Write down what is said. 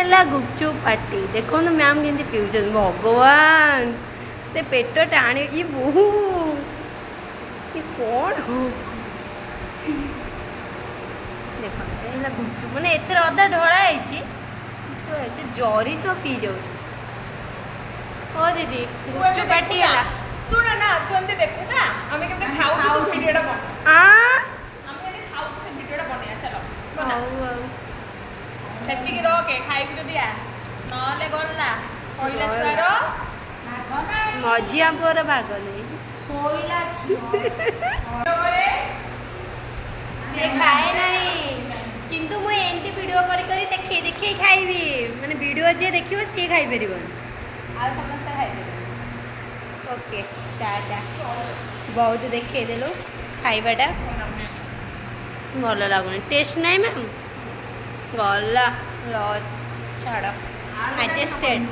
ହେଲା ଗୁପଚୁପ ପାର୍ଟି। ଦେଖନ୍ତୁ ମ୍ୟାମ୍ କେମିତି ପିଉଛନ୍ତି। ଭଗବାନ, ସେ ପେଟ ଟାଣି ଇ ବୋହୁ, ଇ କ'ଣ? ଦେଖନ୍ତୁ, ଏ ହେଲା ଗୁପଚୁପ। ମାନେ ଏଥିରେ ଅଧା ଢଳା ହେଇଛି, ଥୁଆ ହେଇଛି, ଜରି ସବୁ ପିଇ ଯାଉଛି। ହଁ ଦିଦି, ଗୁପଚୁପ ପାର୍ଟି ହେଲା। ଶୁଣ ନା, ତୁ ଏମିତି ଦେଖୁଥା ଆମେ କେମିତି ଖାଉଛୁ, ତୁ ଭିଡ଼ିଓଟା ବନା। ଆ। ଆମେ କେମିତି ଖାଉଛୁ, ସେ ଭିଡ଼ିଓଟା ବନେଇବା। ଚାଲ, ବନା। ହଉ ଆଉ। ସେତିକି ରଖେ, ଖାଇବୁ ଯଦି ଆ, ନହେଲେ ଗଲା କହିଲା ଛୁଆର। ମଝିଆ ପୁଅର ଭାଗ ନାହିଁ। ଶୋଇଲା। ସେ ଖାଏ ନାହିଁ, କିନ୍ତୁ ମୁଁ ଏମିତି ଭିଡ଼ିଓ କରି କରି ଦେଖେଇ ଦେଖେଇ ଖାଇବି। ମାନେ ଭିଡ଼ିଓ ଯିଏ ଦେଖିବ, ସିଏ ଖାଇପାରିବନି, ଆଉ ସମସ୍ତେ ଖାଇପାରିବେ। ଓକେ, ଟାଟା। ବହୁତ ଦେଖେଇଦେଲୁ ଖାଇବାଟା। ଭଲ ଲାଗୁନି, ଟେଷ୍ଟ ନାହିଁ ମ୍ୟାମ୍। ଗଲା ଲସ୍, ଛାଡ଼, ଆଡ଼ଜଷ୍ଟେଡ଼।